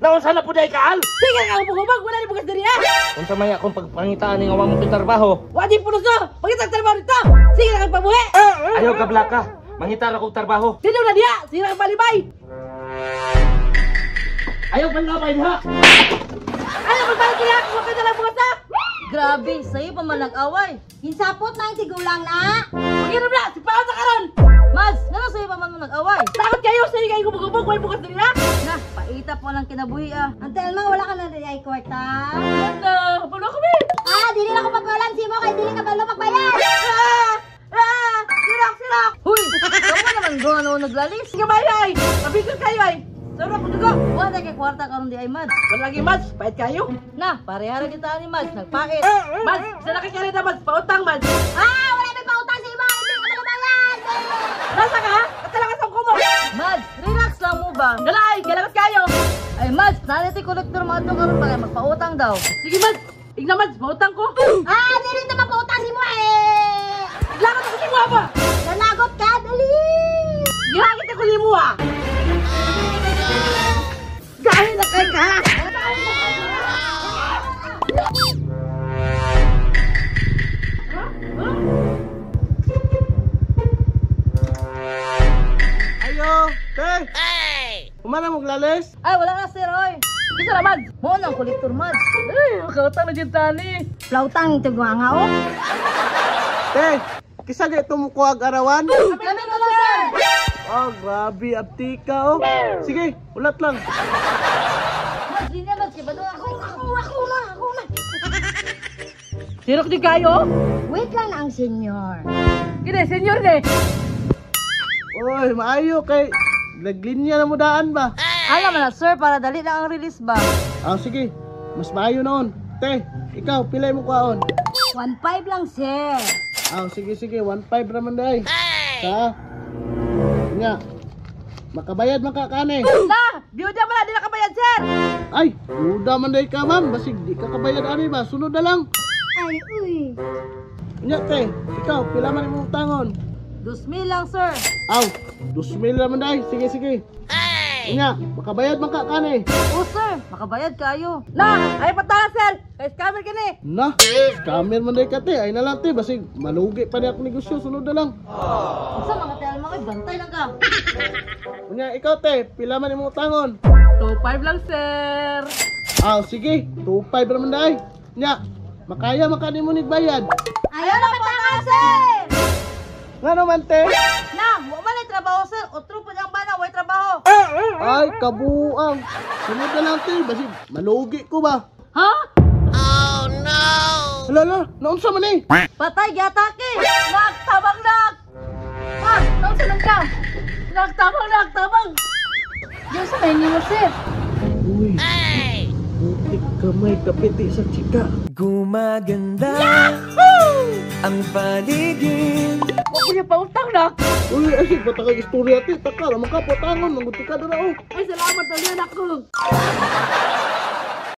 Naon sana po day kaal? Sige ka hubog-hubog, wala ni bugas diri ah. Unsa may akong pagpangitaan ning wa mo trabaho? Wa di pulos no. Pangitag trabaho dito. Sige na kang pabuhi. Ayaw ka blaka. Mangita ra kog trabaho. Dito na diha, sige na kang palibay. Ayaw panlabay diha. Ayaw magbayad diha, kung ka na lang bugas ah. Grabe, sa'yo pa man nag-away. Hinsapot na ang tigulang na. Pagiram na, si Paon sa karon. Mads, ngano sa'yo pa man mo nag-away? Takot kayo, sige kayo hubog-hubog, wala bugas diri ah. Na, paita po lang kinabuhi ah. Ante Alma, wala ka na rin ay kwarta. Na, hapon na kami. Ah, dili na ko pagkawalan si mo kay dili ka balo pagbayad. Ah! Ah! Sirak, sirak! Huy, kamu naman gawa noon naglalis. Sige ba ay? Mabigol kayo ay. Sarap ko dugo. Wala kay kwarta karon di ay Mads. Wala lagi Mads, pait kayo. Na, parehara kita ni Mads, nagpait. Mads, sa laki ka rin na Mads, pautang Mads. Ah, wala may pautang si mo kay dili ka balo bayad. Nasa ka ha? Katala ka sa kumo. Mads, relax lang mo ba? Dala ay, kailangan kayo. Ay Mads, narito yung kolektor mga to karon pa kay magpautang daw. Sige Mads, igna Mads, pautang ko. Ah, dili na mapautang si mo eh. Lagot ako si mo ba? Nalagot ka, dali. Gilagit ako ni mo ah. Gahil na kay ka. Ayo, te. Hey! Humana mo glalis? Ay, wala na sir, oy. Isa na Mads. Mo nang kolektor Mads. Ay, makautang na dyan tani. Flautang tiguanga oh. Te, kisa gay tumukuag arawan? Kami na lang sir. Oh, grabe, aptika oh. Sige, ulat lang. Mads, di na Mads, kay bado ako. Ako, ako na, ako na. Sirok din kayo. Wait lang ang senyor. Gine, senyor ne. Oy, maayo kay naglinya na mo daan ba? Alam na sir, para dali lang ang release ba? Ah, sige. Mas maayo noon. Te, ikaw pilay mo kwaon. 1.5 lang, sir. Ah, sige sige, 1.5 raman day. Sa Nya. Makabayad man ka kani. Na, biyuda mo na, di na kabayad sir. Ay, duda man day ka, ma'am. Basig di ka kabayad ani ba? Sunod na lang. Ay, uy. Nya, te, ikaw pila man imong utangon? 2,000 lang sir. Aw, 2,000 raman day. Sige sige. Nya, makabayad man ka kani. Oh sir, makabayad kayo. Na, ay patala sir. Kay scammer kini. Na, scammer man day ka te. Ay na lang te, basig malugi pa ni akong negosyo. Sunod na lang. Unsa mga telma koy, bantay lang ka. Unya, ikaw te, pila man imong utangon? 2.5 lang sir. Aw, sige, 2.5 raman day. Nya, makaya man ka nimo nigbayad. Ayaw na patanga, sir. Ngano man te? Na, wa man ay trabaho sir, otro pud ang bana, way trabaho. Ay, kabuang. Sunod na lang te, basig malugi ko ba? Ha? Hala, hala, naunsa man eh? Patay giatake. Nak, tabang nak. Ma, tawag sa lang ka. Nak, tabang nak, tabang. Diyo sa may nimo sir. Uy, putik kamay kapiti sa chika. Gumaganda ang paligid. Huwag ko niya pautang nak. Uy, asig, bata kag istorya te, taka, raman ka, patangon, manguti ka dara oh. Ay, salamat na niya nak ko.